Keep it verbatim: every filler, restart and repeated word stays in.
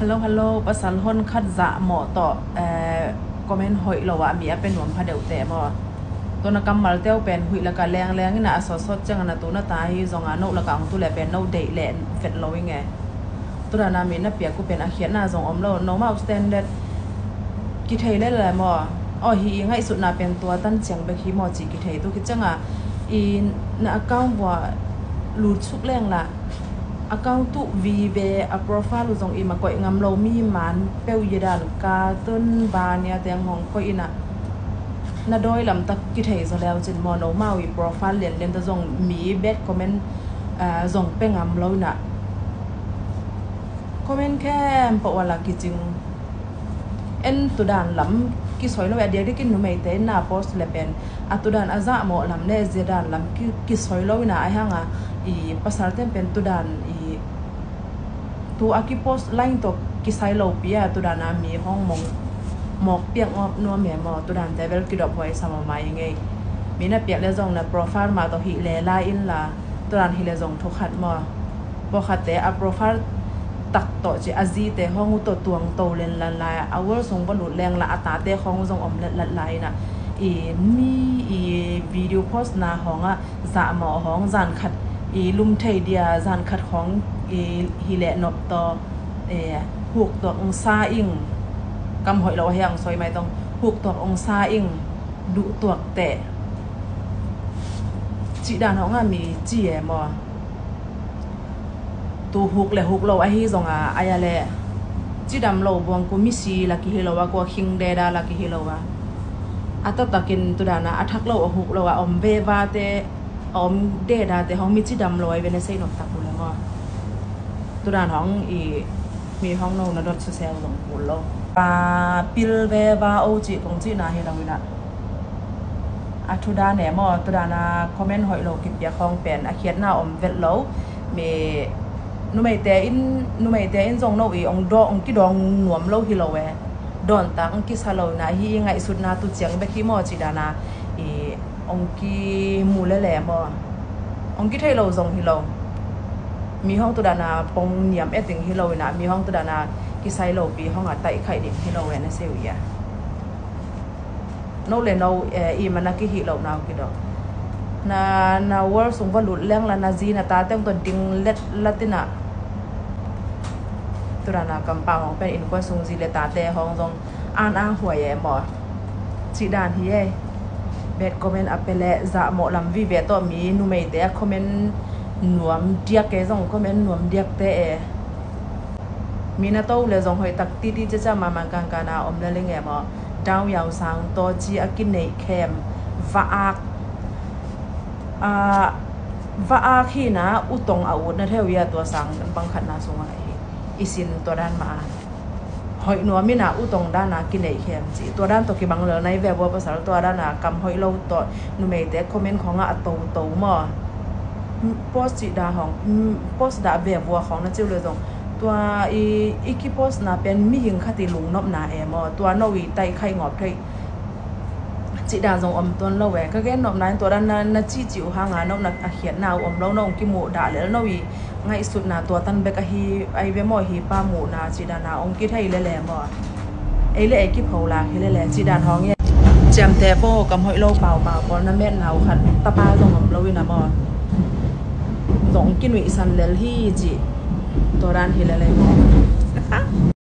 Hello, hello, pasal hon khat zahmawh tawh, eh, comment hoih lo ah mi a pe nuam pha deuh teh maw. Tua na kammalte uh pen huih laka lengleng in a, a sawtsawt ciangin a tu na ta hi zong a, no laka hong tu le pen no deih leh vet lo i nge. Tua dana mi na piak uh pen a khiatna zong om lo, no mau standard kithei le le maw. Aw, hi i ngaihsutna pen tua tan ciang bek hi maw ci kithei tu khit cianga i na account vua lutsuk leng la. Account tuh vive a profile uh zong i ma koih ngam lo mi man peuh i dan ka tun ba nia teng hong koih ina. Na dawi lamtak kithei zaw leu cin maw, no mau i profile lianlian ta zong mi bad comment, ah, zong pe ngam lo ina. Comment khempeuh a la kicing. En tudan lam kisoi lo a diakdiak in numeite in na post le pen a tudan a zahmawh lam le ziadan lam ki, kisoi lo ina a hanga i pasal ten pen tudan i tu a kipost line tawh kisai lo pi a tudan a mi hong mong mawk piak ngawp nuam e maw, tudan te bel kidop huai sa maw mai ngei. Mi na piak le zong na profile ma tawh hih le la in la tudan hi le zong thukhat maw. Pawlkhatte a profile tak tawh ci a zite hong uh tawh tuang to lenlan lai a world sung va lut leng la a tate hong uh zong om letlat lai ina i mi i video post na hong a zahmawh hong zan khat i lum thei dia zan khat hong i hi leh nop tawh, eh, huk tuak ong sa ing. Kam hoih lo a hiang soi mai tong huk tuak ong sa ing duh tuak teh. Cih dan hong a mi ci e maw. Tu huk le huk lo ahi zong a, ai a le cidam lo buang ku misi la kihi lo a, kua khing deda la kihi lo a. A taktakin tudan a, a thak lo a huk lo a, om veva te, om deda te hong mi cidam lo ai ve na sei nop tak u le maw. Tudan hong i mi hong no na dot su sel zong kul lo. Pa pil veva o ci kong ci na hi lo ina. A thudan e maw, tudan a comment hoih lo kipiak hong pen a khiatna om vet lo. Mi numeite in, numeite in zong no i ong daw, ong kidawng nuam lo hi lo e. Dawntak ong kisa lo na hi i ngaihsutna tu ciang bek hi maw ci dan a i ong kimu lele maw. Ong kithei lo zong hi lo. Mi hong tudan a pong niam eting hi lo ina, mi hong tudan a kisai lo pi hong a taih khaih dim hi lo e na sei u ia. No le no, eh, i mana kihi lo nau kido. Na, na world sung va lut leng la na zi na tate ong to ding let latina. Tudan a kampang ong pen in kua sung zi le tate hong zong an ang huai e maw. Cih dan hi e. Bad comment a pe le zahmawh lam vive tawh mi numeite a comment nuam diak e zong comment nuam diak te e. Mi na to le zong hoih tak titi ciacia mamang kangkana om le ling e maw. Dau yau sang tawci a kineih khem va-ak, ah, va-ak hina utong a ut na theu ia tua sang bang khatna sungah hi. I sin tua dan ma a hoih nuam ina utong dan a kineih khem ci tua dan tawh kibang lel nai ve bua pasal tua dan a kam hoih lo tawh numeite comment khong a toto maw. Post cih da hong, post da ve bua khong na ciu le zong tua i, i kipost na pen mihing khat i lungnopna e maw, tua no i taih khaih ngawp theih cih dan zong om tuan lo e. Ka gen nopna in tua dan na, na cih cih uh hanga nopna a khiatna uh om lo, no ong kimuh dah lel no i ngaihsutna tua tan bek ahi ai ve maw, hi pa muhna cih dan a ong kithei lele maw. Ei le ei kipho lak hi lele cih dan hong e. Ciamte po kam hoih lo paupau pawl na metna uh khat tapa zong om lo ina maw. Zong kinuihsan lel hi cih tua dan hi lele maw.